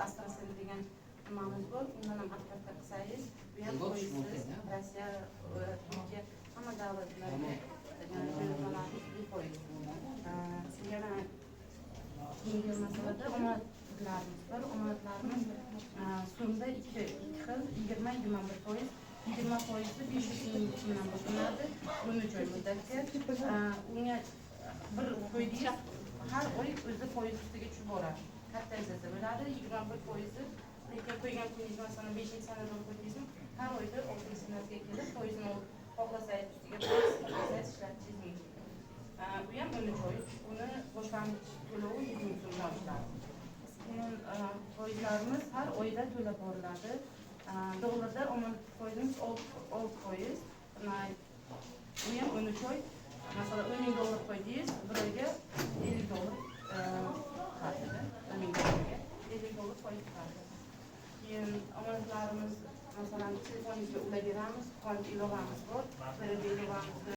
AstraSend degan nimamiz bor, undan ham отправка qilsangiz, bu ham Yo'q, foizsiz. Mumkin, ha? Rossiya, Turkiya, hamma davlatlarga jo'natmalarimiz befoiz. Yana keyingi masalada omonatlarimiz bor. Omonatlarimiz so'mda ikki xil: 20, 21%. 20 foizi 500 000 so'mdan boshlanadi, 13 oy muddatga. Unga bir qo'ydingiz, har oy o'zi foiz ustiga tushib boradi, kapitalizatsiya bo'ladi. 21 foizi, lekin qo'ygan pulingiz, masalan, beshinchi sanadan qo'ydingizmi, har oyda oltinchi sanasiga kelib foizini olib, xohlasangiz ustiga qo'yasiz, xohlasangiz ishlatishingiz mumkin. Bu ham 13 oy, uni boshlang'ich to'lovi 100 000 so'mdan oshiladi. Keyin foizlarimiz har oyda to'lab boriladi. Dollarda omonat foizimiz 6%. Bu ham 13 oy. Masalan, 10 000 dollar qo'ydingiz, bir oyga 50 dollar chiqadi. 10 000 dollarga 50 dollar foiz chiqadi. Keyin omonatlarimiz, masalan, telefoningizga ulab beramiz, Quvonch ilovamiz bor, 1B ilovamizni.